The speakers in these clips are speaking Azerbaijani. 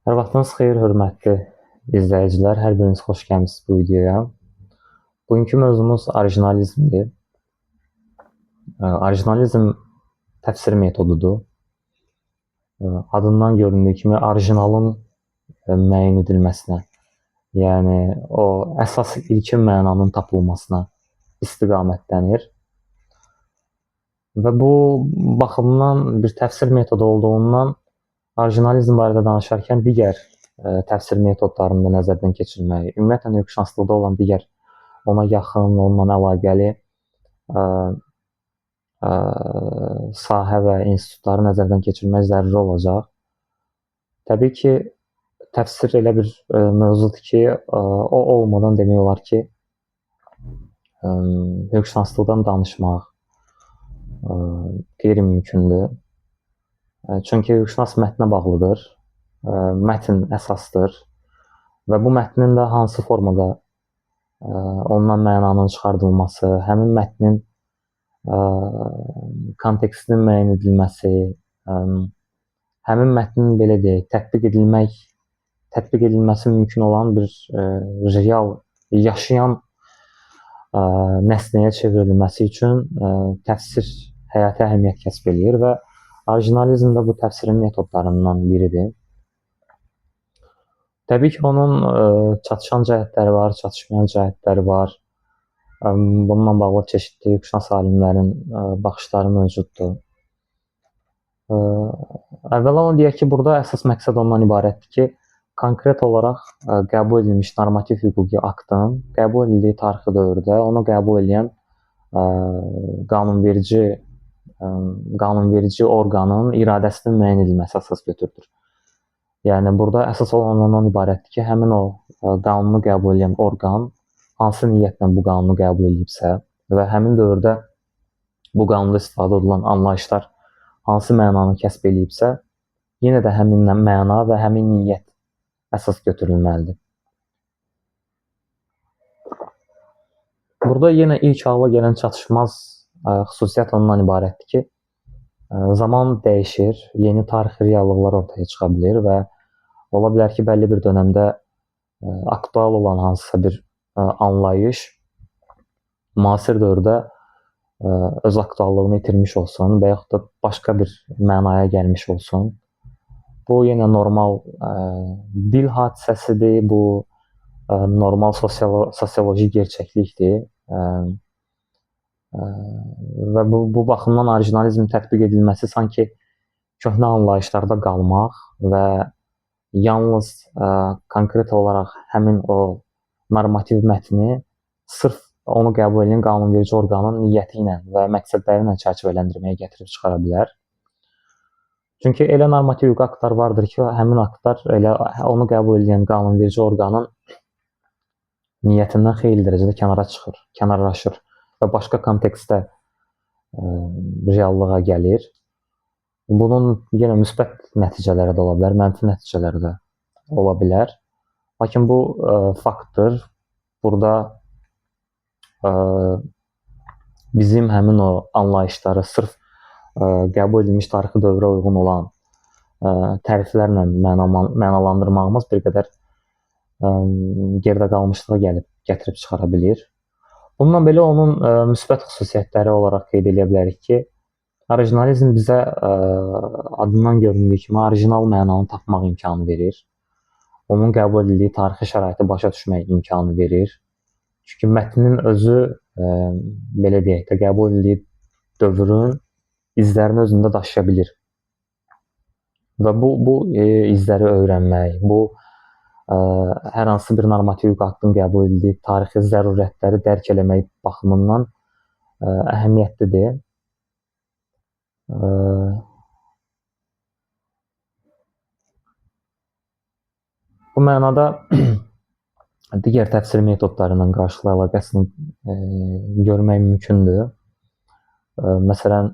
Hər vaxtınız xeyir, hörmətli izləyicilər. Hər biriniz xoş gəlmisiniz bu videoya. Bugünkü mövzumuz orijinalizmdir. Orijinalizm təfsir metodudur. Adından göründüyü kimi orijinalın müəyyən edilməsinə, yəni o əsas ilkin mənanın tapılmasına istiqamətlənir. Və bu baxımdan bir təfsir metodu olduğundan orijinalizm barədə danışarkən digər təfsir metodlarını da nəzərdən keçirmək, ümumiyyətlə hüquqşünaslıqda olan digər ona yaxın, onunla əlaqəli sahə və institutları nəzərdən keçirmək zəruri olacaq. Təbii ki, təfsir elə bir mövzudur ki, o olmadan demək olar ki, hüquqşünaslıqdan danışmaq qeyri-mümkündür. Çünki hüquqşünas mətnə bağlıdır, mətn əsasdır və bu mətnin də hansı formada ondan mənanın çıxardılması, həmin mətnin kontekstinin müəyyən edilməsi, həmin mətnin belə deyək, tətbiq edilməsi mümkün olan bir real, yaşayan nəsnəyə çevrilməsi üçün təfsir həyati əhəmiyyət kəsb eləyir və orijinalizm də bu təfsirin metodlarından biridir. Təbii ki, onun çatışan cəhətləri var, çatışmayan cəhətləri var. Bununla bağlı çeşidli hüquqşünas alimlərin baxışları mövcuddur. Əvvəla onu deyək ki, burada əsas məqsəd ondan ibarətdir ki, konkret olaraq qəbul edilmiş normativ hüquqi aktın qəbul edildiyi tarixi dövrdə onu qəbul edən qanunverici orqanın iradəsinin müəyyən edilməsi əsas götürülür. Yəni burada əsas olan ondan ibarətdir ki, həmin o qanunu qəbul edən orqan hansı niyyətlə bu qanunu qəbul edibsə və həmin dövrdə bu qanunda istifadə olunan anlayışlar hansı mənanı kəsb eləyibsə, yenə də həmin məna və həmin niyyət əsas götürülməlidir. Burada yenə ilk ağla gələn çatışmaz xüsusiyyət ondan ibarətdir ki, zaman dəyişir, yeni tarixi reallıqlar ortaya çıxa bilir və ola bilər ki, bəlli bir dönəmdə aktual olan hansısa bir anlayış müasir dövrdə öz aktuallığını itirmiş olsun və yaxud da başqa bir mənaya gəlmiş olsun. Bu yenə normal dil hadisəsidir, bu normal sosioloji gerçəklikdir. Və bu baxımdan orijinalizmin tətbiq edilməsi sanki köhnə anlayışlarda qalmaq və yalnız konkret olaraq həmin o normativ mətni sırf onu qəbul edən qanunverici orqanın niyyəti ilə və məqsədləri ilə çərçivələndirməyə gətirib çıxara bilər. Çünki elə normativ hüquqi aktlar vardır ki, həmin aktlar elə onu qəbul edən qanunverici orqanın niyyətindən xeyli dərəcədə kənara çıxır, kənarlaşır və başqa kontekstdə reallığa gəlir. Bunun yenə müsbət nəticələri də ola bilər, mənfi nəticələri də ola bilər. Lakin bu faktdır. Burada bizim həmin o anlayışları sırf qəbul edilmiş tarixi dövrə uyğun olan təriflərlə mənalandırmağımız bir qədər geridə qalmışlığa gətirib çıxara bilir. Bununla belə onun müsbət xüsusiyyətləri olaraq qeyd edə bilərik ki, orijinalizm bizə adından göründüyü kimi orijinal mənanı tapmaq imkanı verir. Onun qəbul edildiyi tarixi şəraiti başa düşmək imkanı verir. Çünki mətnin özü, belə deyək də, qəbul edildiyi dövrün izlərini özündə daşıya bilir. Və bu izləri öyrənmək, bu hər hansı bir normativ hüquqi aktın qəbul edildiyi tarixi zərurətləri dərk eləmək baxımından əhəmiyyətlidir. Bu mənada digər təfsir metodları ilə qarşılıqlı əlaqəsini görmək mümkündür. Məsələn,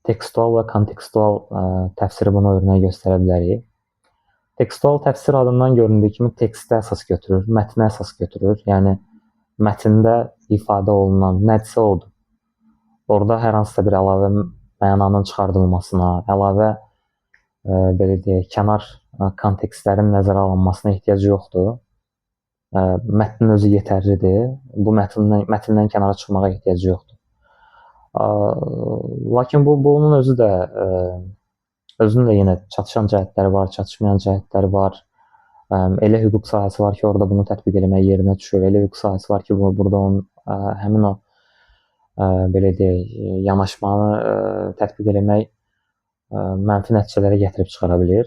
tekstual və kontekstual təfsiri buna örnək göstərə bilərik. Tekstual təfsir adından göründüyü kimi tekstə əsas götürür, mətnə əsas götürür. Yəni mətndə ifadə olunan nədirsə odur. Orada hər hansısa bir əlavə mənanın çıxardılmasına, əlavə belə deyək, kənar kontekstlərin nəzərə alınmasına ehtiyac yoxdur. Mətnin özü yetərlidir. Bu mətndən kənara çıxmağa ehtiyac yoxdur. Lakin bunun özü də özünün də yenə çatışan cəhətləri var, çatışmayan cəhətləri var. Elə hüquq sahəsi var ki, orada bunu tətbiq eləmək yerinə düşür. Elə hüquq sahəsi var ki, burada onun həmin o belə deyək, yanaşmanı tətbiq eləmək mənfi nəticələrə gətirib çıxara bilir.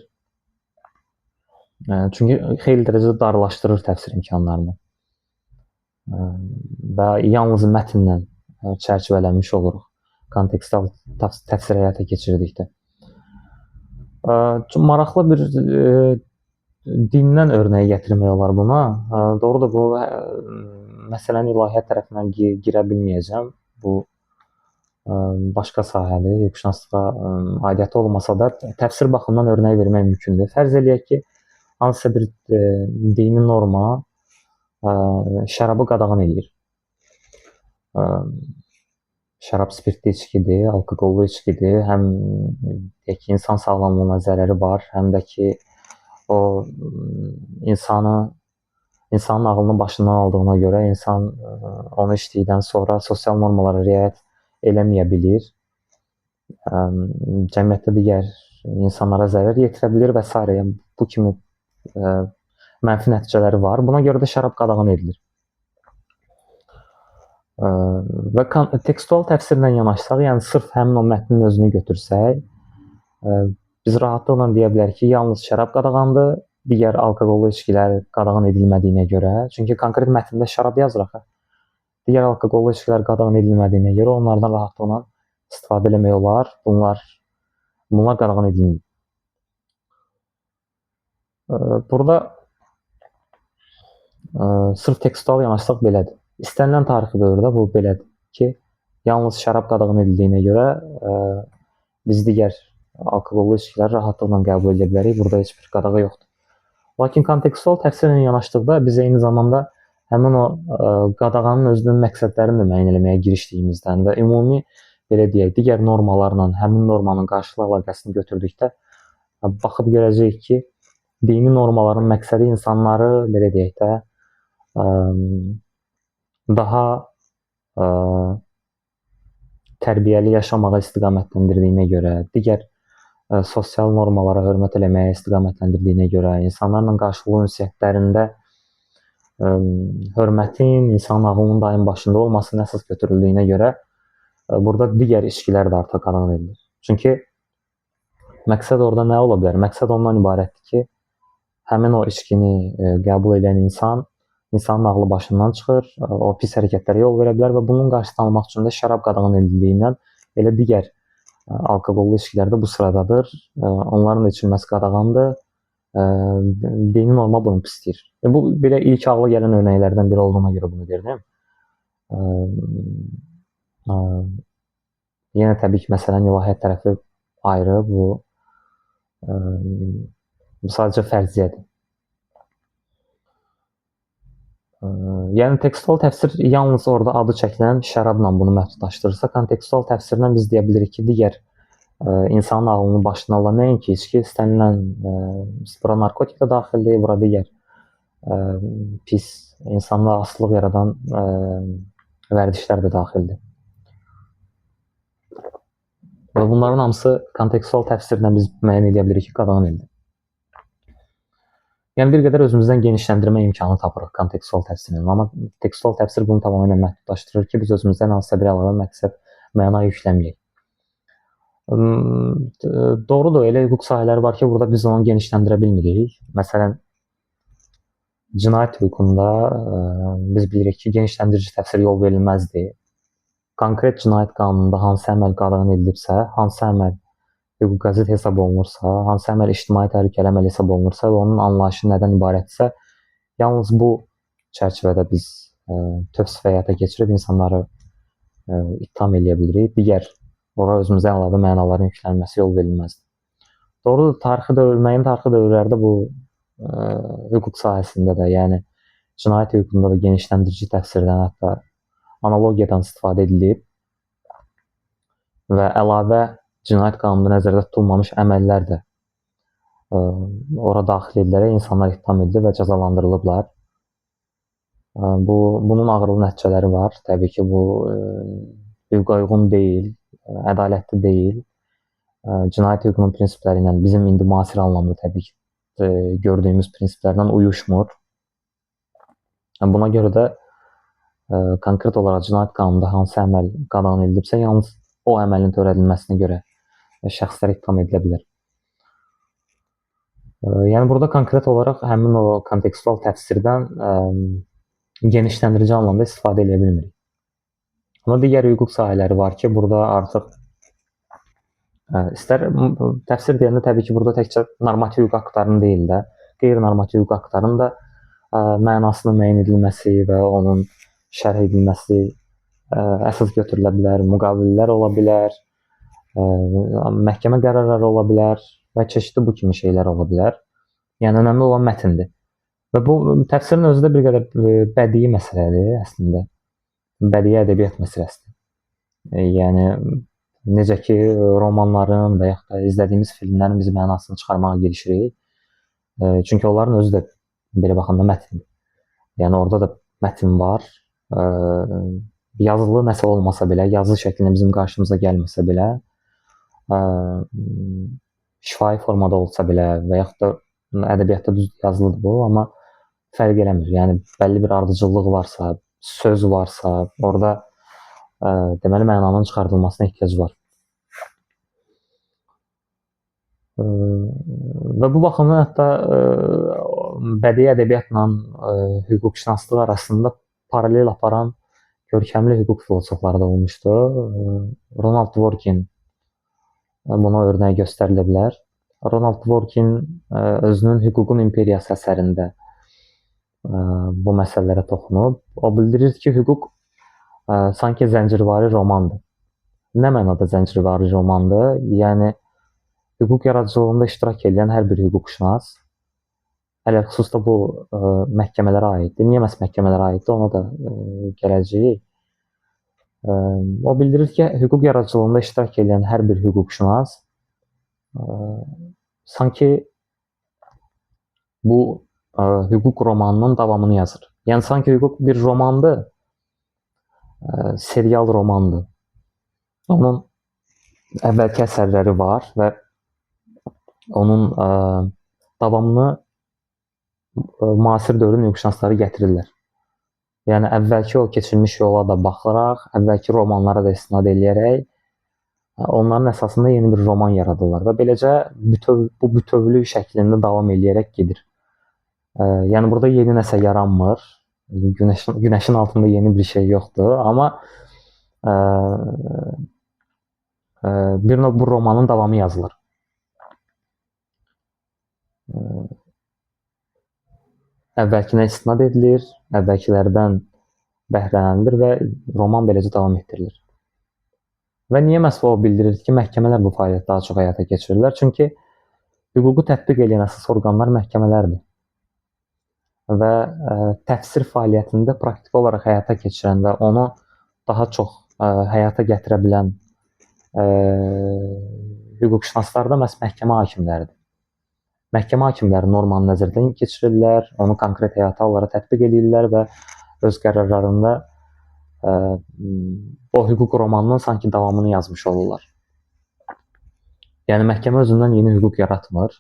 Çünki xeyli dərəcədə darlaşdırır təfsir imkanlarını. Və yalnız mətnlə çərçivələnmiş oluruq kontekstual təfsir həyata keçirdikdə. Çox maraqlı bir dindən örnəyi gətirmək olar buna. Doğrudur, bu məsələnin ilahiyyat tərəfindən girə bilməyəcəm. Bu başqa sahədir, hüquqşünaslığa aidiyyəti olmasa da təfsir baxımından örnək vermək mümkündür. Fərz eləyək ki, hansısa bir dini norma şərabı qadağan eləyir. Şərab spirtli içkidir, alkoqollu içkidir. Həm deyək ki, insan sağlamlığına zərəri var, həm də ki, o insanın ağlını başından aldığına görə insan onu içdikdən sonra sosial normalara riayət eləməyə bilir. Cəmiyyətdə digər insanlara zərər yetirə bilir və sairə. Yəni bu kimi mənfi nəticələri var. Buna görə də şərab qadağan edilir. Və tekstual təfsirlə yanaşsaq, yəni sırf həmin o mətnin özünü götürsək, biz rahatlıqla deyə bilərik ki, yalnız şərab qadağandır, digər alkoqollu içkilər qadağan edilmədiyinə görə. Çünki konkret mətndə şərab yazır axı. Digər alkoqollu içkilər qadağan edilmədiyinə görə onlardan rahatlıqla istifadə eləmək olar. Bunlar qadağan edilmir. Burada sırf tekstual yanaşsaq belədir. İstənilən tarixi dövrdə bu belədir ki, yalnız şərab qadağan edildiyinə görə biz digər alkoqollu içkiləri rahatlıqla qəbul edə bilərik. Burada heç bir qadağa yoxdur. Lakin kontekstual təfsirlə yanaşdıqda biz eyni zamanda həmin o qadağanın özünün məqsədlərini də müəyyən eləməyə girişdiyimizdən və ümumi belə deyək, digər normalarla həmin normanın qarşılıqlı əlaqəsini götürdükdə baxıb görəcəyik ki, dini normaların məqsədi insanları belə deyək də daha tərbiyəli yaşamağa istiqamətləndirdiyinə görə, digər sosial normalara hörmət eləməyə istiqamətləndirdiyinə görə, insanlarla qarşılıqlı ünsiyyətlərində hörmətin, insanın ağlının daim başında olmasının əsas götürüldüyünə görə burada digər içkilər də artıq qadağan edilir. Çünki məqsəd orada nə ola bilər? Məqsəd ondan ibarətdir ki, həmin o içkini qəbul edən insan, insanın ağlı başından çıxır, o pis hərəkətlərə yol verə bilər və bunun qarşısını almaq üçün də şərab qadağan edildiyindən elə digər alkoqollu içkilər də bu sıradadır. Onların da içilməsi qadağandır. Dini norma bunu pisləyir. Bu belə ilk ağla gələn örnəklərdən biri olduğuna görə bunu deyirəm. Yenə təbii ki, məsələnin ilahiyyat tərəfi ayrı, bu sadəcə fərziyyədir. Yəni tekstual təfsir yalnız orada adı çəkilən şərabla bunu məhdudlaşdırırsa, kontekstual təfsirlə biz deyə bilirik ki, digər insanın ağlını başına alan nəinki içki, istənilən bura narkotik də daxildir, bura digər pis insanda asılılıq yaradan vərdişlər də daxildir. Və bunların hamısı kontekstual təfsirlə biz müəyyən edə bilirik ki, qadağan edilir. Yəni bir qədər özümüzdən genişləndirmə imkanı tapırıq kontekstual təfsirlə. Amma tekstual təfsir bunu tamamilə məhdudlaşdırır ki, biz özümüzdən hansısa bir əlavə məqsəd, məna yükləməyək. Doğrudur, elə hüquq sahələri var ki, burada biz onu genişləndirə bilmirik. Məsələn, cinayət hüququnda biz bilirik ki, genişləndirici təfsir yol verilməzdi. Konkret cinayət qanununda hansı əməl qadağan edilibsə, hansı əməl hüquqa zidd hesab olunursa, hansı əməl ictimai təhlükəli əməl hesab olunursa və onun anlayışı nədən ibarətdirsə, yalnız bu çərçivədə biz tövsif həyata keçirib insanları ittiham eləyə bilirik. Digər ora özümüzə əlavə mənaların yüklənməsi yol verilməzdir. Doğrudur, tarixi dövr, müəyyən tarixi dövrlərdə bu hüquq sahəsində də, yəni cinayət hüququnda da genişləndirici təfsirdən, hətta analogiyadan istifadə edilib və əlavə cinayət qanununda nəzərdə tutulmamış əməllər də Ora daxil edilərək insanlar ittiham edilib və cəzalandırılıblar. Bunun ağırlı nəticələri var. Təbii ki, bu hüquqa uyğun deyil, ədalətli deyil. Cinayət hüququnun prinsipləri ilə bizim indi müasir anlamda təbii ki, gördüyümüz prinsiplərlə uyuşmur. Buna görə də konkret olaraq cinayət qanununda hansı əməl qadağan edilibsə, yalnız o əməlin törədilməsinə görə şəxslər ittiham edilə bilər. Yəni burada konkret olaraq həmin o kontekstual təfsirdən genişləndirici anlamda istifadə edə bilmirik. Amma digər hüquq sahələri var ki, burada artıq istər təfsir deyəndə təbii ki, burada təkcə normativ hüquq aktlarının deyil də, qeyri-normativ hüquq aktlarının da mənasının müəyyən edilməsi və onun şərh edilməsi əsas götürülə bilər, müqavilələr ola bilər, məhkəmə qərarları ola bilər və çeşidli bu kimi şeylər ola bilər. Yəni önəmli olan mətndir. Və bu təfsirin özü də bir qədər bədii məsələdir əslində. Bədii ədəbiyyat məsələsidir. Yəni necə ki romanların və yaxud da izlədiyimiz filmlərin biz mənasını çıxarmağa girişirik. Çünki onların özü də belə baxanda mətndir. Yəni orada da mətn var. Yazılı nəsə olmasa belə, yazılı şəklində bizim qarşımıza gəlməsə belə, şifahi formada olsa belə və yaxud da ədəbiyyatda düz yazılıdır bu, amma fərq eləmir. Yəni bəlli bir ardıcıllıq varsa, söz varsa, orada deməli mənanın çıxardılmasına ehtiyac var. Və bu baxımdan hətta bədii ədəbiyyatla hüquqşünaslıq arasında paralel aparan görkəmli hüquq filosofları da olmuşdu. Ronald Dworkin buna örnək göstərilə bilər. Ronald Dworkin özünün Hüququn İmperiyası əsərində bu məsələlərə toxunub. O bildirir ki, hüquq sanki zəncirvari romandır. Nə mənada zəncirvari romandır? Yəni hüquq yaradıcılığında iştirak edən hər bir hüquqşünas, ələlxüsus da bu məhkəmələrə aiddir. Niyə məhz məhkəmələrə aiddir? Ona da gələcəyik. O bildirir ki, hüquq yaradıcılığında iştirak edən hər bir hüquqşünas sanki bu hüquq romanının davamını yazır. Yəni sanki hüquq bir romandır, serial romandır. Onun əvvəlki əsərləri var və onun davamını müasir dövrün hüquqşünasları gətirirlər. Yəni əvvəlki o keçilmiş yola da baxaraq, əvvəlki romanlara da istinad eləyərək onların əsasında yeni bir roman yaradırlar və beləcə bu bütövlük şəklində davam eləyərək gedir. Yəni burada yeni nəsə yaranmır. Günəşin altında yeni bir şey yoxdur, amma bir növ bu romanın davamı yazılır. Əvvəlkinə istinad edilir, əvvəlkilərdən bəhrələnilir və roman beləcə davam etdirilir. Və niyə məhz o bildirir ki, məhkəmələr bu fəaliyyəti daha çox həyata keçirirlər? Çünki hüququ tətbiq edən əsas orqanlar məhkəmələrdir. Və təfsir fəaliyyətində praktiki olaraq həyata keçirən və onu daha çox həyata gətirə bilən hüquqşünaslar da məhz məhkəmə hakimləridir. Məhkəmə hakimləri normanı nəzərdən keçirirlər, onu konkret həyata hallara tətbiq eləyirlər və öz qərarlarında o hüquq romanının sanki davamını yazmış olurlar. Yəni məhkəmə özündən yeni hüquq yaratmır,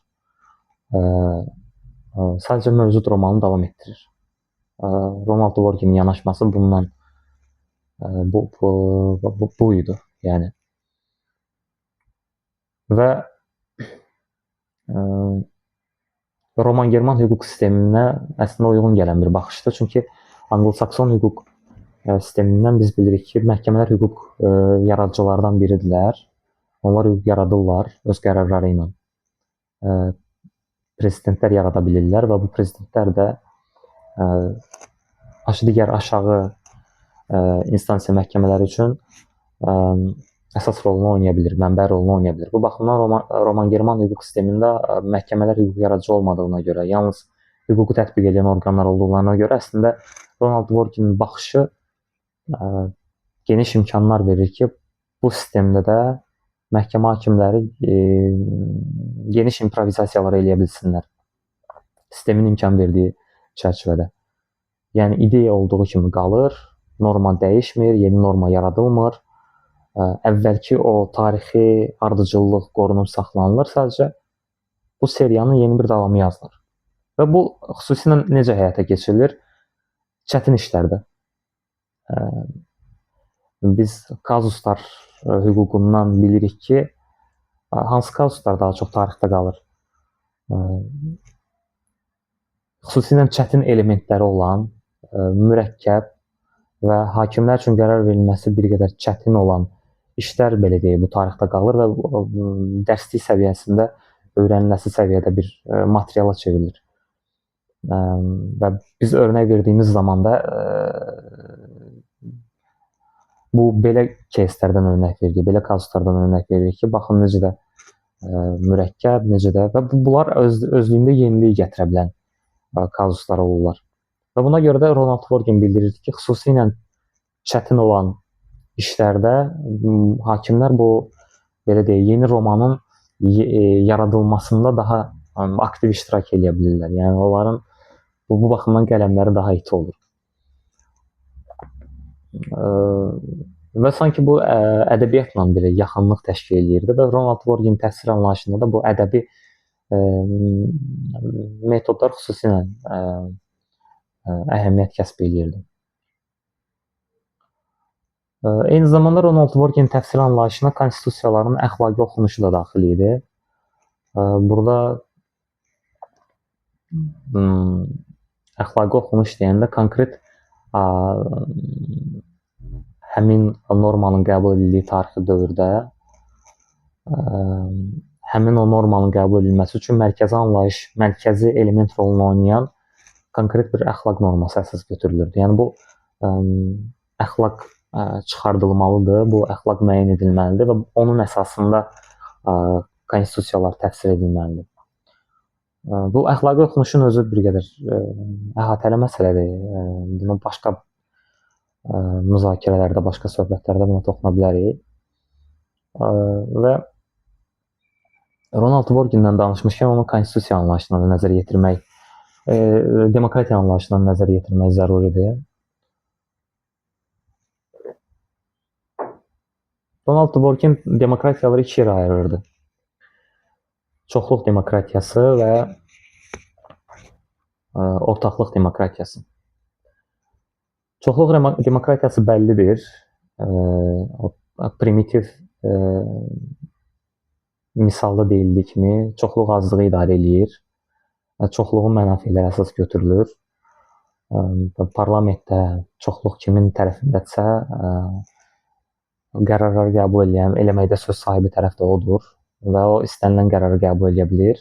sadəcə mövcud romanı davam etdirir. Ronald Dworkinin yanaşması bundan bu idi, yəni. Və Roman-German hüquq sisteminə əslində uyğun gələn bir baxışdır. Çünki Anglo-Sakson hüquq sistemindən biz bilirik ki, məhkəmələr hüquq yaradıcılardan biridirlər. Onlar hüquq yaradırlar öz qərarları ilə. Prezidentlər yarada bilirlər və bu prezidentlər də digər aşağı instansiya məhkəmələri üçün əsas rolunu oynaya bilir, mənbə rolunu oynaya bilir. Bu baxımdan Roman-German hüquq sistemində məhkəmələr hüquq yaradıcı olmadığına görə, yalnız hüququ tətbiq edən orqanlar olduqlarına görə əslində Ronald Dworkinin baxışı geniş imkanlar verir ki, bu sistemdə də məhkəmə hakimləri geniş improvizasiyalar eləyə bilsinlər. Sistemin imkan verdiyi çərçivədə. Yəni ideya olduğu kimi qalır, norma dəyişmir, yeni norma yaradılmır. Əvvəlki o tarixi ardıcıllıq qorunub saxlanılır, sadəcə bu seriyanın yeni bir davamı yazılır. Və bu xüsusilə necə həyata keçirilir? Çətin işlərdə. Biz kazuslar hüququndan bilirik ki, hansı kazuslar daha çox tarixdə qalır? Xüsusilə çətin elementləri olan, mürəkkəb və hakimlər üçün qərar verilməsi bir qədər çətin olan işlər belə deyək, bu tarixdə qalır və dərslik səviyyəsində öyrəniləsi səviyyədə bir materiala çevrilir. Və biz örnək verdiyimiz zaman da bu belə кейslərdən örnək veririk, belə kazuslardan örnək veririk ki, baxın necə də mürəkkəb, necə də və bunlar özlüyündə yenilik gətirə bilən kazuslar olurlar. Və buna görə də Ronald Dworkin bildirir ki, xüsusilə çətin olan işlərdə hakimlər bu belə deyək, yeni romanın yaradılmasında daha aktiv iştirak eləyə bilirlər. Yəni onların bu baxımdan qələmləri daha iti olur. Və sanki bu ədəbiyyatla belə yaxınlıq təşkil eləyirdi və Ronald Dworkin təfsir anlayışında da bu ədəbi metodlar xüsusilə əhəmiyyət kəsb eləyirdi. Eyni zamanda Ronald Dworkin təfsir anlayışına konstitusiyaların əxlaqi oxunuşu da daxil idi. Burada əxlaqi oxunuş deyəndə konkret həmin normanın qəbul edildiyi tarixi dövrdə həmin o normanın qəbul edilməsi üçün mərkəzi anlayış, mərkəzi element rolunu oynayan konkret bir əxlaq norması əsas götürülürdü. Yəni bu əxlaq çıxardılmalıdır, bu əxlaq müəyyən edilməlidir və onun əsasında konstitusiyalar təfsir edilməlidir. Bu əxlaqi oxunuşun özü bir qədər əhatəli məsələdir. Bunu başqa müzakirələrdə, başqa söhbətlərdə buna toxuna bilərik. Və Ronald Dworkindən danışmışkən onun konstitusiya anlayışına da nəzər yetirmək, demokratiya anlayışına nəzər yetirmək zəruridir. Ronald Dworkin demokratiyaları iki yerə ayırırdı. Çoxluq demokratiyası və ortaqlıq demokratiyası. Çoxluq demokratiyası bəllidir. O primitiv misalda deyildiyi kimi çoxluq azlığı idarə eləyir. Çoxluğun mənafeləri əsas götürülür. Parlamentdə çoxluq kimin tərəfindədirsə, qərarları qəbul eləməkdə söz sahibi tərəf də odur və o istənilən qərarı qəbul edə bilir.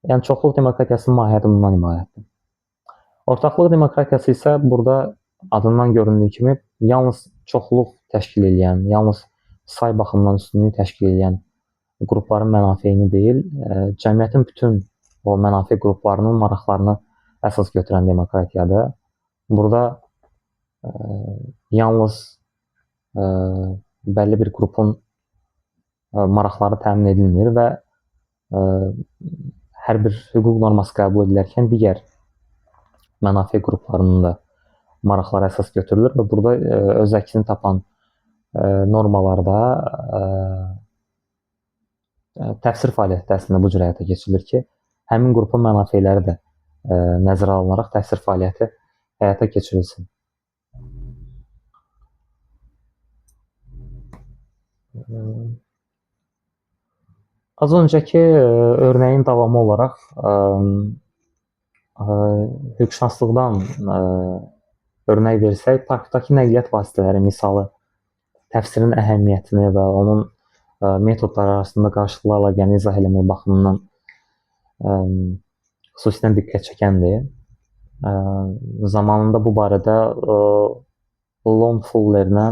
Yəni çoxluq demokratiyasının mahiyyəti bundan ibarətdir. Ortaqlıq demokratiyası isə burada adından göründüyü kimi yalnız çoxluq təşkil eləyən, yalnız say baxımından üstünlük təşkil eləyən qrupların mənafeyini deyil, cəmiyyətin bütün o mənafe qruplarının maraqlarını əsas götürən demokratiyadır. Burada yalnız bəlli bir qrupun maraqları təmin edilmir və hər bir hüquq norması qəbul edilərkən digər mənafe qruplarının da maraqları əsas götürülür və burada öz əksini tapan normalarda təfsir fəaliyyəti də əslində bu cür həyata keçirilir ki, həmin qrupun mənafeləri də nəzərə alınaraq təfsir fəaliyyəti həyata keçirilsin. Az öncəki örnəyin davamı olaraq hüquqşünaslıqdan örnək versək, parkdakı nəqliyyat vasitələri misalı təfsirin əhəmiyyətini və onun metodları arasında qarşılıqlı əlaqəni izah eləmək baxımından xüsusilə diqqət çəkəndir. Zamanında bu barədə Lon Fullerlə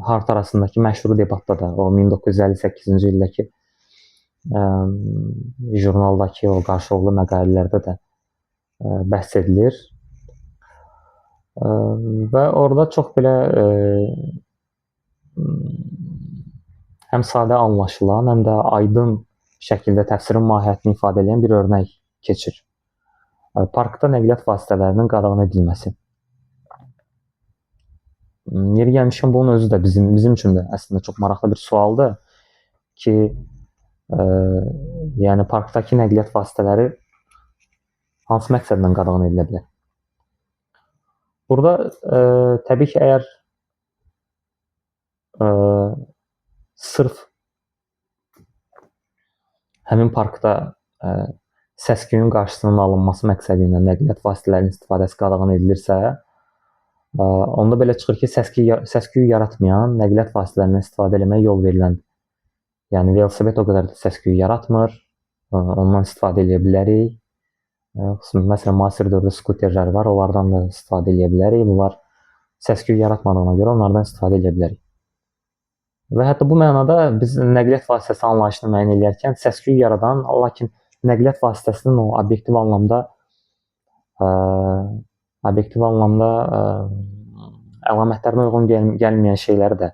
Hart arasındakı məşhur debatda da o 1958-ci ildəki jurnaldakı o qarşılıqlı məqalələrdə də bəhs edilir. Və orada çox belə həm sadə anlaşılan, həm də aydın şəkildə təfsirin mahiyyətini ifadə edən bir örnək keçir. Parkda nəqliyyat vasitələrinin qadağan edilməsi. Yeri gəlmişkən bunun özü də bizim üçün də əslində çox maraqlı bir sualdır ki, yəni parkdakı nəqliyyat vasitələri hansı məqsədlə qadağan edilə bilər? Burada təbii ki, əgər sırf həmin parkda səs-küyün qarşısının alınması məqsədi ilə nəqliyyat vasitələrinin istifadəsi qadağan edilirsə, onda belə çıxır ki, səs-küyü yaratmayan nəqliyyat vasitələrindən istifadə eləməyə yol veriləndir. Yəni velosiped o qədər də səs-küyü yaratmır, ondan istifadə edə bilərik. Məsələn, müasir dövrdə skuterlər var, onlardan da istifadə edə bilərik. Bunlar səs-küy yaratmadığına görə onlardan istifadə edə bilərik. Və hətta bu mənada biz nəqliyyat vasitəsi anlayışını müəyyən edərkən səs-küy yaradan, lakin nəqliyyat vasitəsinin o obyektiv anlamda əlamətlərinə uyğun gəlməyən şeyləri də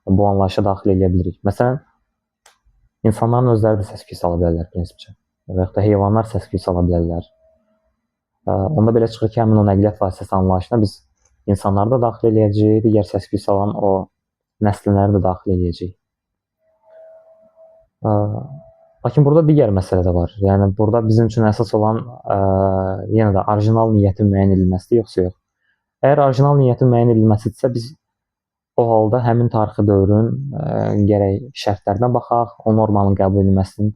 bu anlayışa daxil edə bilirik. Məsələn, insanların özləri də səs-küy sala bilərlər prinsipcə və yaxud da heyvanlar səs-küy sala bilərlər. Onda belə çıxır ki, həmin o nəqliyyat vasitəsi anlayışına biz insanları da daxil eləyəcəyik, digər səs-küy salan o nəslinləri də daxil eləyəcəyik. Lakin burada digər məsələ də var. Yəni burada bizim üçün əsas olan yenə də orijinal niyyətin müəyyən edilməsidir, yoxsa yox. Əgər orijinal niyyətin müəyyən edilməsidirsə, biz o halda həmin tarixi dövrün gərək şərtlərinə baxaq, o normanın qəbul edilməsinin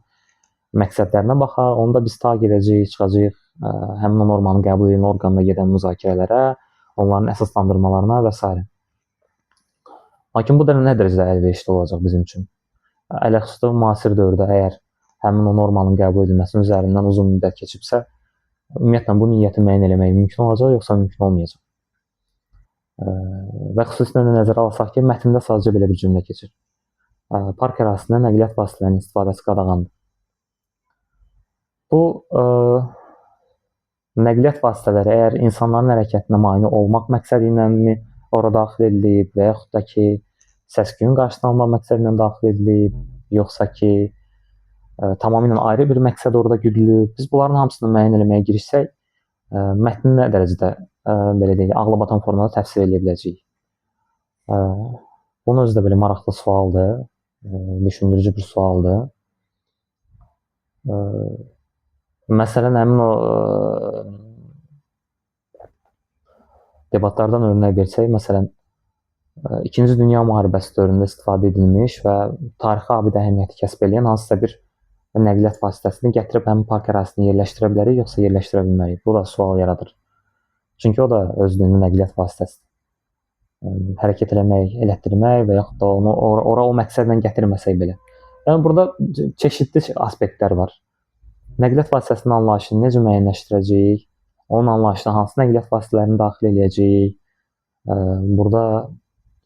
məqsədlərinə baxaq, onda biz ta gedəcəyik, çıxacağıq həmin o normanın qəbul edilmə orqanına gedən müzakirələrə, onların əsaslandırmalarına və s. Lakin bu da nə dərəcədə əlverişli olacaq bizim üçün? Ələxüsus müasir dövrdə əgər həmin o normanın qəbul edilməsinin üzərindən uzun müddət keçibsə, ümumiyyətlə bu niyyəti müəyyən eləmək mümkün olacaq, yoxsa mümkün olmayacaq? Və xüsusilə də nəzərə alsaq ki, mətndə sadəcə belə bir cümlə keçir. Park ərazisində nəqliyyat vasitələrinin istifadəsi qadağandır. Bu nəqliyyat vasitələri əgər insanların hərəkətinə mane olmaq məqsədi iləmi ora daxil edilib və yaxud da ki, səs-küyün qarşısını almaq məqsədi ilə daxil edilib, yoxsa ki, tamamilə ayrı bir məqsəd orada güdülüb. Biz bunların hamısını müəyyən eləməyə girişsək, mətni nə dərəcədə belə deyək, ağlabatan formada təfsir eləyə biləcəyik? Bunun özü də belə maraqlı sualdır, düşündürücü bir sualdır. Məsələn, həmin o debatlardan örnək versək, məsələn, İkinci Dünya Müharibəsi dövründə istifadə edilmiş və tarixi abidə əhəmiyyəti kəsb eləyən hansısa bir nəqliyyat vasitəsini gətirib həmin park ərazisini yerləşdirə bilərik, yoxsa yerləşdirə bilmərik? Bu da sual yaradır. Çünki o da özlüyündə nəqliyyat vasitəsidir. Hərəkət eləmək, elətdirmək və yaxud da onu ora o məqsədlə gətirməsək belə. Yəni burada çeşidli aspektlər var. Nəqliyyat vasitəsinin anlayışını necə müəyyənləşdirəcəyik? Onun anlayışına hansı nəqliyyat vasitələrini daxil eləyəcəyik? Burada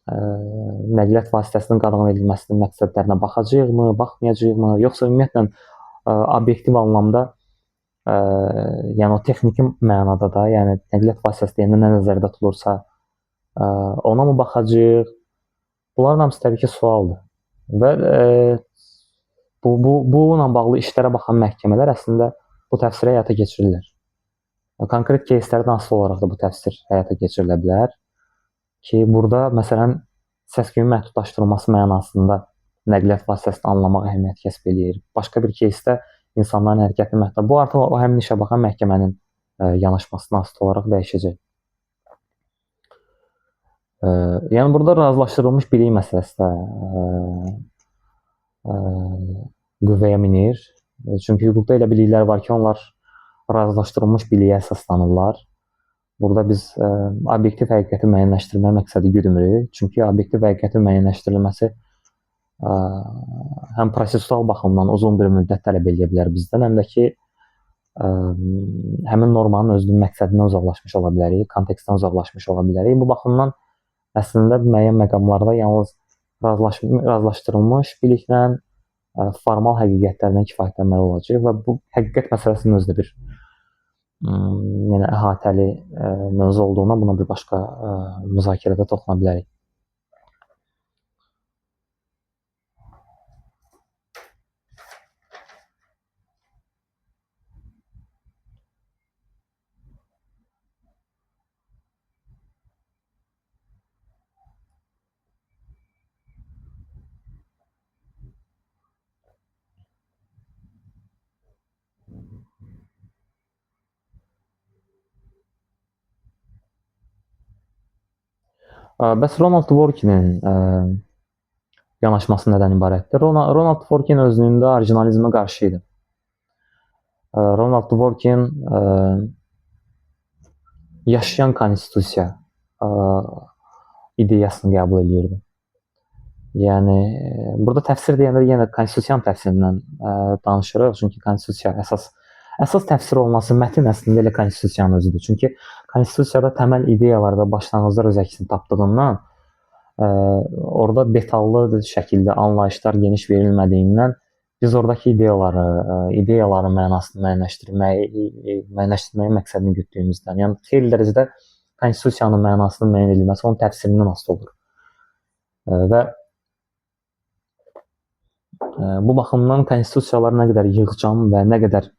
nəqliyyat vasitəsinin qadağan edilməsinin məqsədlərinə baxacağıqmı, baxmayacağıqmı, yoxsa ümumiyyətlə obyektiv anlamda, yəni o texniki mənada da, yəni nəqliyyat vasitəsi deyəndə nə nəzərdə tutulursa, ona mı baxacağıq? Bunların hamısı təbii ki, sualdır. Və bununla bağlı işlərə baxan məhkəmələr əslində bu təfsiri həyata keçirirlər. Konkret кейslərdən asılı olaraq da bu təfsir həyata keçirilə bilər ki, burada məsələn səs-küyün məhdudlaşdırılması mənasında nəqliyyat vasitəsini anlamaq əhəmiyyət kəsb eləyir. Başqa bir кейsdə insanların hərəkətini məhdud. Bu artıq o həmin işə baxan məhkəmənin yanaşmasına asılı olaraq dəyişəcək. Yəni burada razılaşdırılmış bilik məsələsi də qüvvəyə minir. Çünki hüquqda elə biliklər var ki, onlar razılaşdırılmış biliyə əsaslanırlar. Burada biz obyektiv həqiqəti müəyyənləşdirmə məqsədi güdmürük. Çünki obyektiv həqiqətin müəyyənləşdirilməsi həm prosesual baxımdan uzun bir müddət tələb edə bilər bizdən, həm də ki, həmin normanın özünün məqsədindən uzaqlaşmış ola bilərik, kontekstdən uzaqlaşmış ola bilərik. Bu baxımdan əslində müəyyən məqamlarda yalnız razılaşdırılmış biliklə, formal həqiqətlərlə kifayətlənməli olacaq və bu həqiqət məsələsinin özü də bir yəni əhatəli mövzu olduğuna buna bir başqa müzakirədə toxuna bilərik. Bəs Ronald Dworkinin yanaşması nədən ibarətdir? Ronald Dworkin özlüyündə orijinalizmə qarşı idi. Ronald Dworkin yaşayan konstitusiya ideyasını qəbul eləyirdi. Yəni burada təfsir deyəndə yenə konstitusiyanın təfsirindən danışırıq. Çünki konstitusiya əsas təfsir olunması mətin əslində elə konstitusiyanın özüdür. Çünki konstitusiyada təməl ideyalar və başlanğıclar öz əksini tapdığından orada detallı şəkildə anlayışlar geniş verilmədiyindən biz oradakı ideyaları, ideyaların mənasını müəyyənləşdirməyi məqsədini gütdüyümüzdən, yəni xeyli dərəcədə konstitusiyanın mənasının müəyyən edilməsi onun təfsirindən asılı olur. Və bu baxımdan konstitusiyalar nə qədər yığcam və nə qədər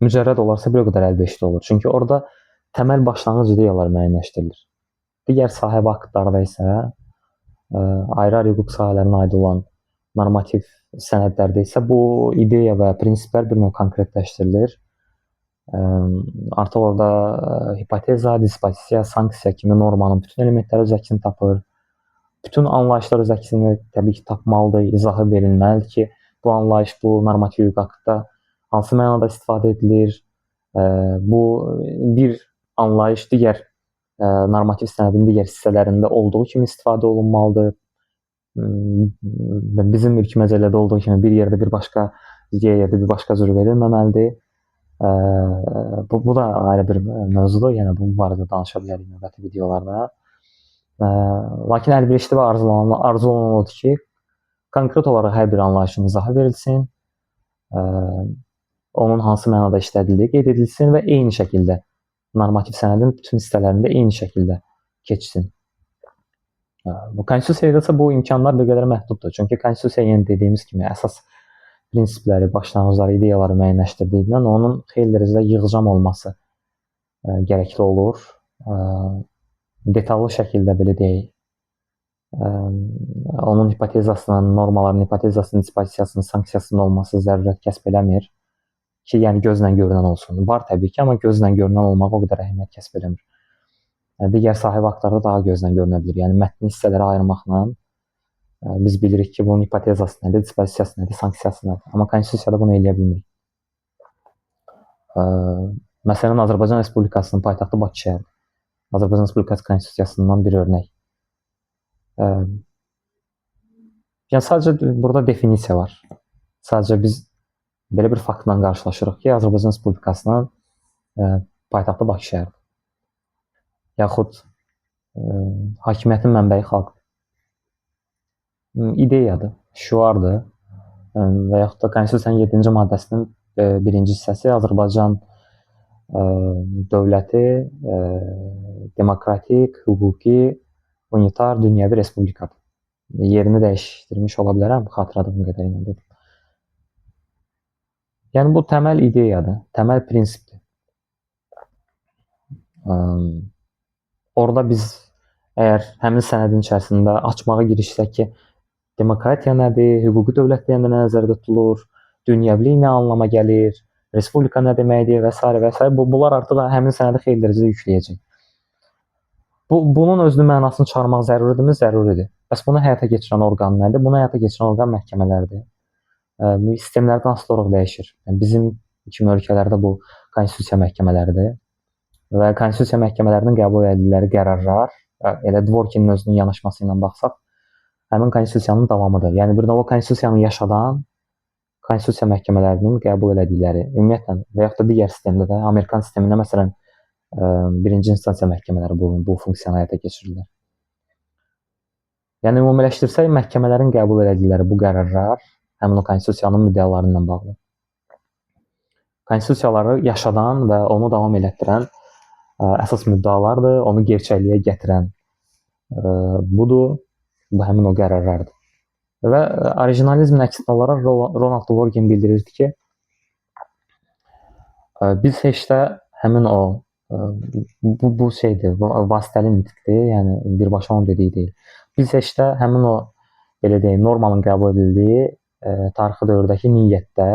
mücərrəd olarsa bir o qədər əlverişli olur. Çünki orada təməl başlanğıc ideyalar müəyyənləşdirilir. Digər sahə aktlarda isə ayrı-ayrı hüquq sahələrinə aid olan normativ sənədlərdə isə bu ideya və prinsiplər bir növ konkretləşdirilir. Artıq orada hipoteza, dispozisiya, sanksiya kimi normanın bütün elementləri öz əksini tapır. Bütün anlayışlar öz əksini təbii ki, tapmalıdır, izahı verilməlidir ki, bu anlayış bu normativ hüquq aktda hansı mənada istifadə edilir, bu bir anlayış digər normativ sənədin digər hissələrində olduğu kimi istifadə olunmalıdır. Bizim mülki məcəllədə olduğu kimi bir yerdə bir başqa, digər yerdə bir başqa cür verilməməlidir. Bu da ayrı bir mövzudur. Yəni bu barədə danışa bilərik növbəti videolarda. Lakin əlverişli və arzulanan odur ki, konkret olaraq hər bir anlayışın izahı verilsin, onun hansı mənada işlədildiyi qeyd edilsin və eyni şəkildə normativ sənədin bütün hissələrində eyni şəkildə keçsin. Bu konstitusiyada isə bu imkanlar bir qədər məhduddur. Çünki konstitusiya yenə dediyimiz kimi əsas prinsipləri, başlanğıcları, ideyaları müəyyənləşdirdiyindən onun xeyli dərəcədə yığcam olması gərəkli olur. Detallı şəkildə belə deyək, onun hipotezasının, normaların hipotezasının, dispozisiyasının, sanksiyasının olması zərurət kəsb eləmir ki, yəni gözlə görünən olsun. Var təbii ki, amma gözlə görünən olmağı o qədər əhəmiyyət kəsb eləmir. Digər sahib aktlarda daha gözlə görünə bilər. Yəni mətni hissələrə ayırmaqla biz bilirik ki, bunun hipotezası nədir, dispozisiyası nədir, sanksiyası nədir. Amma konstitusiyada bunu eləyə bilmirik. Məsələn, Azərbaycan Respublikasının paytaxtı Bakı şəhəridir. Azərbaycan Respublikası Konstitusiyasından bir örnək. Yəni sadəcə burada definisiya var. Sadəcə biz belə bir faktla qarşılaşırıq ki, Azərbaycan Respublikasının paytaxtı Bakı şəhəridir. Yaxud hakimiyyətin mənbəyi xalqdır. İdeyadır, şüardır və yaxud da Konstitusiyanın 7-ci maddəsinin birinci hissəsi Azərbaycan dövləti demokratik, hüquqi, unitar, dünyəvi respublikadır. Yerini dəyişdirmiş ola bilərəm, xatırladığım qədərilə dedim. Yəni bu təməl ideyadır, təməl prinsipdir. Orada biz əgər həmin sənədin içərisində açmağa girişsək ki, demokratiya nədir, hüquqi dövlət deyəndə nə nəzərdə tutulur, dünyəvilik nə anlama gəlir, respublika nə deməkdir və s. və s. Bunlar artıq həmin sənədi xeyli dərəcədə yükləyəcək. Bunun özünün mənasını çıxarmaq zəruridirmi? Zəruridir. Bəs bunu həyata keçirən orqan nədir? Bunu həyata keçirən orqan məhkəmələrdir. Sistemlərdən asılı olaraq dəyişir. Yəni bizim kimi ölkələrdə bu konstitusiya məhkəmələridir və konstitusiya məhkəmələrinin qəbul etdikləri qərarlar, elə Dvorkinin özünün yanaşması ilə baxsaq, həmin konstitusiyanın davamıdır. Yəni bir növ konstitusiyanı yaşadan konstitusiya məhkəmələrinin qəbul elədikləri, ümumiyyətlə və yaxud da digər sistemdə də, Amerikan sistemində məsələn birinci instansiya məhkəmələri bu funksiyanı həyata keçirirlər. Yəni ümumiləşdirsək, məhkəmələrin qəbul elədikləri bu qərarlar həmin o konstitusiyanın müddəaları ilə bağlı. Konstitusiyaları yaşadan və onu davam elətdirən əsas müddəalardır, onu gerçəkliyə gətirən budur, bu həmin o qərarlardır. Və orijinalizmin əksinə olaraq Ronald Dworkin bildirirdi ki, biz heç də həmin o bu şeydir, bu vasitəli nitqdir, yəni birbaşa onun dediyi deyil. Biz heç də həmin o belə deyim, normanın qəbul edildiyi tarixi dövrdəki niyyətdə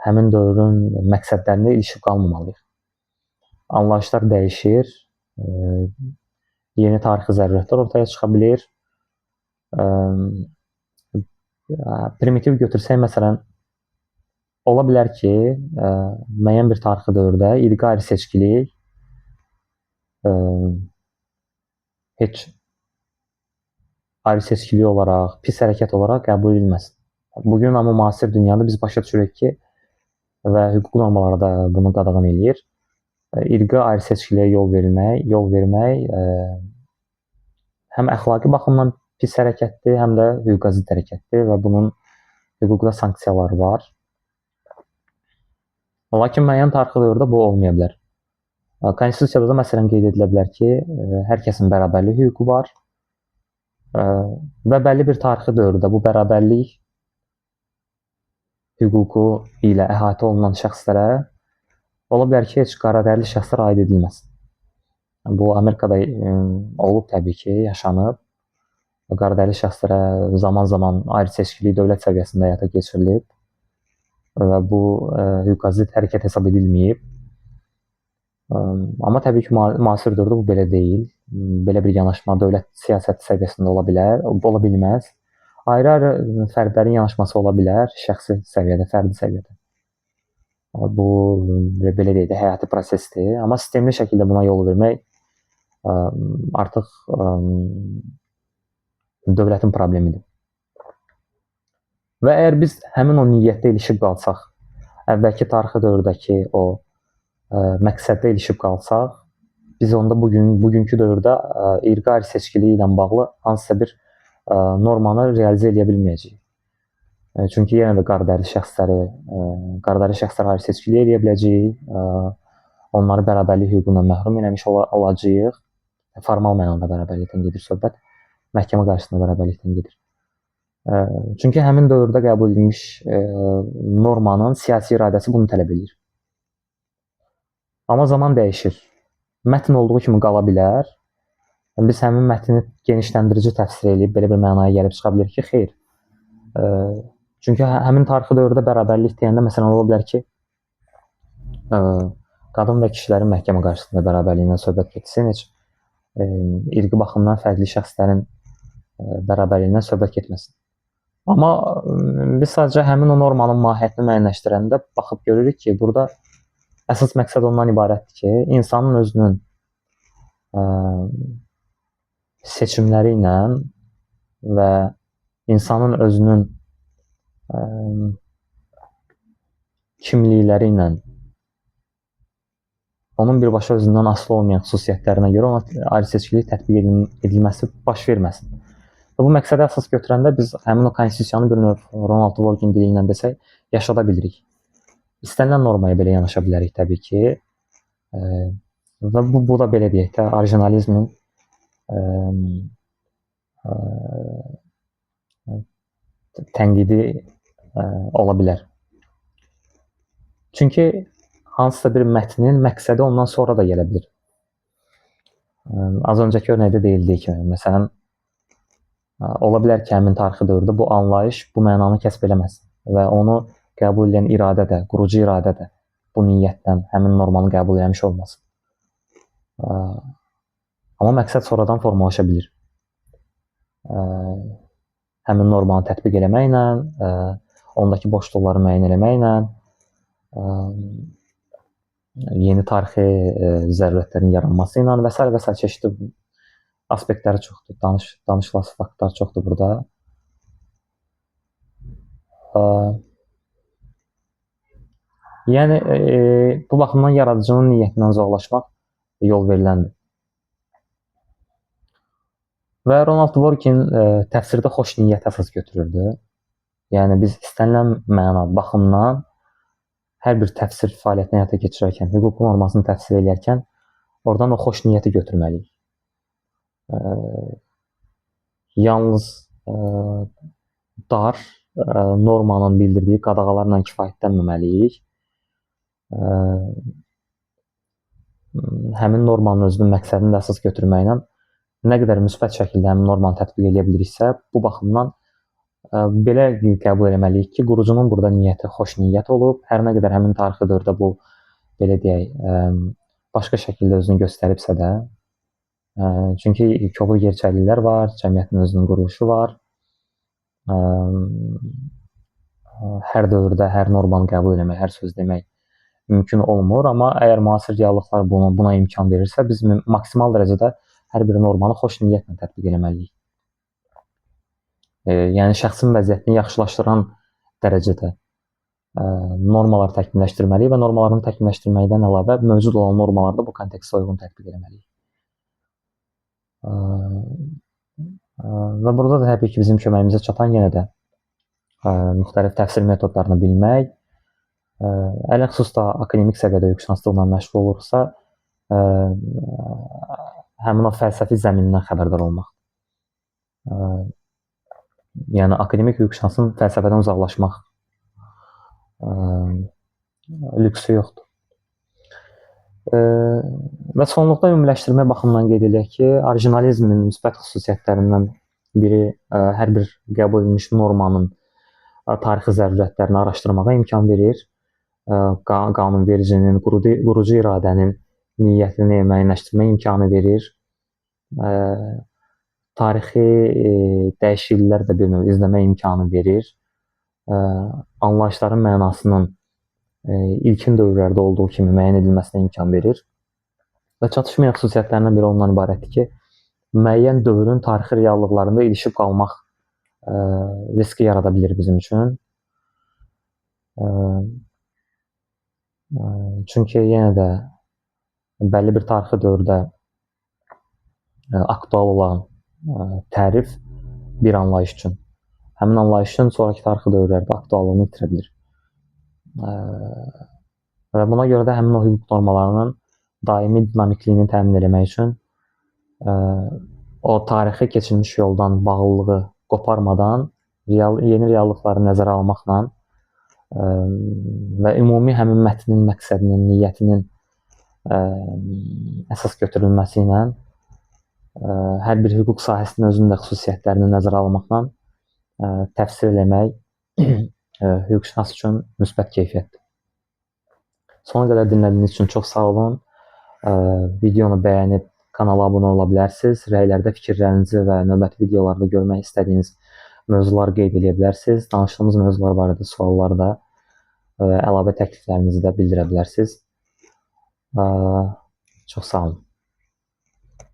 həmin dövrün məqsədlərində ilişib qalmamalıyıq. Anlayışlar dəyişir, Yeni tarixi zərurətlər ortaya çıxa bilir. Primitiv götürsək, məsələn, ola bilər ki, müəyyən bir tarixi dövrdə irqi ayrı-seçkilik heç ayrı-seçkilik olaraq, pis hərəkət olaraq qəbul edilməsin. Bugün amma müasir dünyada biz başa düşürük ki, və hüquq normaları da bunu qadağan eləyir. İrqi ayrı-seçkiliyə yol vermək həm əxlaqi baxımdan pis hərəkətdir, həm də hüquqa zidd hərəkətdir və bunun hüquqda sanksiyaları var. Lakin müəyyən tarixi dövrdə bu olmaya bilər. Konstitusiyada da məsələn qeyd edilə bilər ki, hər kəsin bərabərlik hüququ var və bəlli bir tarixi dövrdə bu bərabərlik hüququ ilə əhatə olunan şəxslərə ola bilər ki, heç qaradərili şəxslər aid edilməsin. Bu Amerikada olub təbii ki, yaşanıb. Qaradərili şəxslərə zaman-zaman ayrı-seçkilik dövlət səviyyəsində həyata keçirilib və bu hüquqa zidd hərəkət hesab edilməyib. Amma təbii ki, müasir dövrdə bu belə deyil. Belə bir yanaşma dövlət siyasəti səviyyəsində ola bilər, ola bilməz. Ayrı-ayrı fərdlərin yanaşması ola bilər, şəxsi səviyyədə, fərdi səviyyədə. Bu belə deyək də, həyati prosesdir. Amma sistemli şəkildə buna yol vermək artıq dövlətin problemidir. Və əgər biz həmin o niyyətdə ilişib qalsaq, əvvəlki tarixi dövrdəki o məqsəddə ilişib qalsaq, biz onda bugünkü dövrdə irqi ayrı-seçkiliyi ilə bağlı hansısa bir normanı realizə eləyə bilməyəcəyik. Çünki yenə də qaradərili şəxsləri ayrı-seçkilik eləyə biləcəyik, onları bərabərlik hüququndan məhrum eləmiş olacağıq. Formal mənada bərabərlikdən gedir söhbət, məhkəmə qarşısında bərabərlikdən gedir. Çünki həmin dövrdə qəbul edilmiş normanın siyasi iradəsi bunu tələb edir. Amma zaman dəyişir. Mətn olduğu kimi qala bilər. Biz həmin mətni genişləndirici təfsir eləyib belə bir mənaya gəlib çıxa bilər ki, xeyr. Çünki həmin tarixi dövrdə bərabərlik deyəndə məsələn ola bilər ki, qadın və kişilərin məhkəmə qarşısında bərabərliyindən söhbət getsin, heç irqi baxımdan fərqli şəxslərin bərabərliyindən söhbət getməsin. Amma biz sadəcə həmin o normanın mahiyyətini müəyyənləşdirəndə baxıb görürük ki, burada əsas məqsəd ondan ibarətdir ki, insanın özünün seçimləri ilə və insanın özünün kimlikləri ilə onun birbaşa özündən asılı olmayan xüsusiyyətlərinə görə ona ayrı-seçkilik tətbiq edilməsi baş verməsin. Və bu məqsədi əsas götürəndə biz həmin o konstitusiyanı bir növ Ronald Dworkin dili ilə desək, yaşada bilirik. İstənilən normaya belə yanaşa bilərik təbii ki. Və bu da belə deyək də, orijinalizmin tənqidi ola bilər. Çünki hansısa bir mətnin məqsədi ondan sonra da gələ bilər. Az öncəki örnəkdə deyildiyi kimi, məsələn, ola bilər ki, həmin tarixi dövrdə bu anlayış bu mənanı kəsb eləməsin və onu qəbul edən iradə də, qurucu iradə də bu niyyətlə həmin normanı qəbul eləmiş olmasın. Amma məqsəd sonradan formalaşa bilir. Həmin normanı tətbiq eləməklə, ondakı boşluqları müəyyən eləməklə, yeni tarixi zərurətlərin yaranması ilə və sair və sair çeşidli aspektləri çoxdur. Danışılası faktlar çoxdur burada. Yəni bu baxımdan yaradıcının niyyətindən uzaqlaşmaq yol veriləndir. Və Ronald Dworkin təfsirdə xoş niyyət əsas götürürdü. Yəni biz istənilən məna baxımdan hər bir təfsir fəaliyyətini həyata keçirərkən, hüquq normasını təfsir eləyərkən oradan o xoş niyyəti götürməliyik. Yalnız dar normanın bildirdiyi qadağalarla kifayətlənməməliyik. Həmin normanın özünün məqsədini də əsas götürməklə nə qədər müsbət şəkildə həmin normanı tətbiq eləyə biliriksə, bu baxımdan belə qəbul eləməliyik ki, qurucunun burada niyyəti xoş niyyət olub. Hər nə qədər həmin tarixi dövrdə bu, belə deyək, başqa şəkildə özünü göstəribsə də, Çünki kobud gerçəkliklər var, cəmiyyətin özünün quruluşu var. Hər dövrdə hər normanı qəbul eləmək, hər söz demək mümkün olmur, amma əgər müasir reallıqlar buna imkan verirsə, biz maksimal dərəcədə hər bir normanı xoş niyyətlə tətbiq eləməliyik. Yəni şəxsin vəziyyətini yaxşılaşdıran dərəcədə normalar təkmilləşdirməliyik və normaların təkmilləşdirməkdən əlavə mövcud olan normaları da bu kontekstə uyğun tətbiq eləməliyik. Və burada da təbii ki, bizim köməyimizə çatan yenə də müxtəlif təfsir metodlarını bilmək, ələxüsus da akademik səviyyədə hüquqşünaslıqla məşğul olursa, həmin o fəlsəfi zəmindən xəbərdar olmaq. Yəni akademik hüquqşünasın fəlsəfədən uzaqlaşmaq lüksü yoxdur. Və sonluqda ümumiləşdirmə baxımından qeyd edək ki, orijinalizmin müsbət xüsusiyyətlərindən biri hər bir qəbul edilmiş normanın tarixi zərurətlərini araşdırmağa imkan verir. Qanunvericinin, qurucu iradənin niyyətini müəyyənləşdirmə imkanı verir. Tarixi dəyişiklikləri də bir növ izləmə imkanı verir. Anlayışların mənasının ilkin dövrlərdə olduğu kimi müəyyən edilməsinə imkan verir. Və çatışmayan xüsusiyyətlərindən biri ondan ibarətdir ki, müəyyən dövrün tarixi reallıqlarında ilişib qalmaq riski yarada bilir bizim üçün. Çünki yenə də bəlli bir tarixi dövrdə aktual olan tərif bir anlayış üçün, həmin anlayışın sonrakı tarixi dövrlərdə aktuallığını itirə bilir. Və buna görə də həmin o hüquq normalarının daimi dinamikliyini təmin eləmək üçün o tarixi keçilmiş yoldan bağlılığı qoparmadan yeni reallıqları nəzərə almaqla və ümumi həmin mətnin məqsədinin, niyyətinin əsas götürülməsi ilə hər bir hüquq sahəsinin özünün də xüsusiyyətlərini nəzərə almaqla təfsir eləmək hüquqşünas üçün müsbət keyfiyyətdir. Sona qədər dinlədiyiniz üçün çox sağ olun. Videonu bəyənib kanala abunə ola bilərsiniz. Rəylərdə fikirlərinizi və növbəti videolarda görmək istədiyiniz mövzuları qeyd edə bilərsiniz. Danışdığımız mövzular barədə suallar da və əlavə təkliflərinizi də bildirə bilərsiniz. Çox sağ olun.